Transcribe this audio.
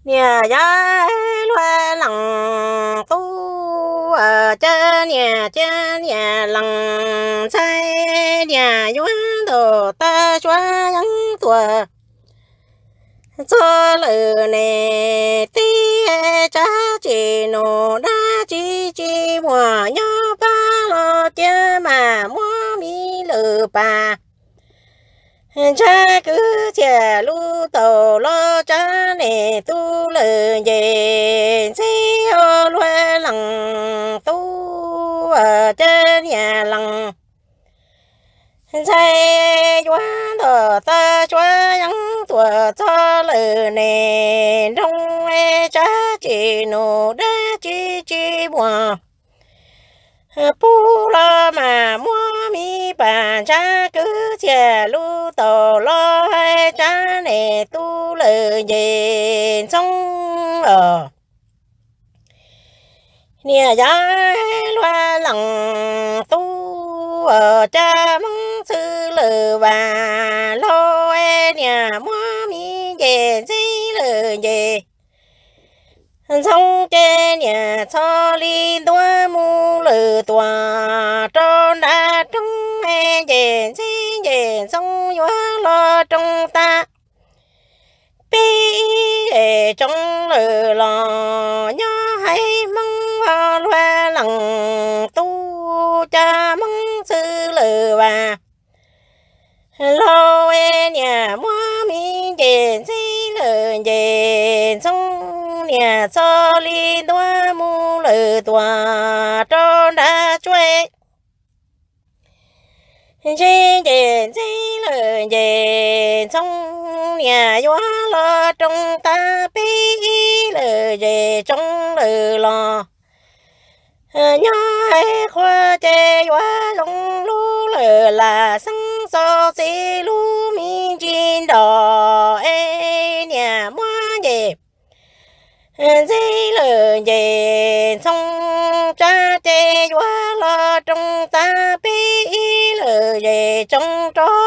Niam yog luag lees tub, cov niam cov niam lees ntxhais, niam yuav ntaus taw suav yeeb tuam txog lawm ne. Tib tsab tsis num dab tsi tsis muaj, nyob pab los cia mas muab mi lawm pas. Ntshav kwv txhiaj lub taus los tsab niam tub lawm nce, ntxhais yog luag lees tub, cov niam lees ntxhais, yuav ntaus taw suav yeeb tuam txog lawm ne. Nroo tsab tsis num dab tsi tsis muaj, pub los mas muab mi pas. Ntshav kwv txhiaj lub taus los hais tsab niam tub lawm nce, ntxhais os. Niam yog luag lees tub, cov Hmoob xwb lawm vas, laus niam muab mi nce, ntxhais lawm nce, ntxhais ces niam txho li ntuav mus lawm tuaj rau nram roob nce, ntxhais nce ntxhais yuav los roos tag peb es tsoom lawm los. Nyob haiv Hmoob luag lees tub, cov Hmoob xwb lawm vas, laus niam muab mi nce, ntxhais lawm nce, ntxhais niam txho li ntuav mus lawm tuaj rau nram tsuas. Ntxhais nce ntxhais lawm nce, ntxhais niam yuav los roos tag peb ib lawm zes tsoom lawm los. Nyob haiv Qhua ces yuav zoo lub lawm lam xeeb xo txiv lub me ntsis nrog es niam muab nce, ntxhais lawm nce, ntxhais tsab ces yuav los roos tag peb ib lawm zes tsoom rau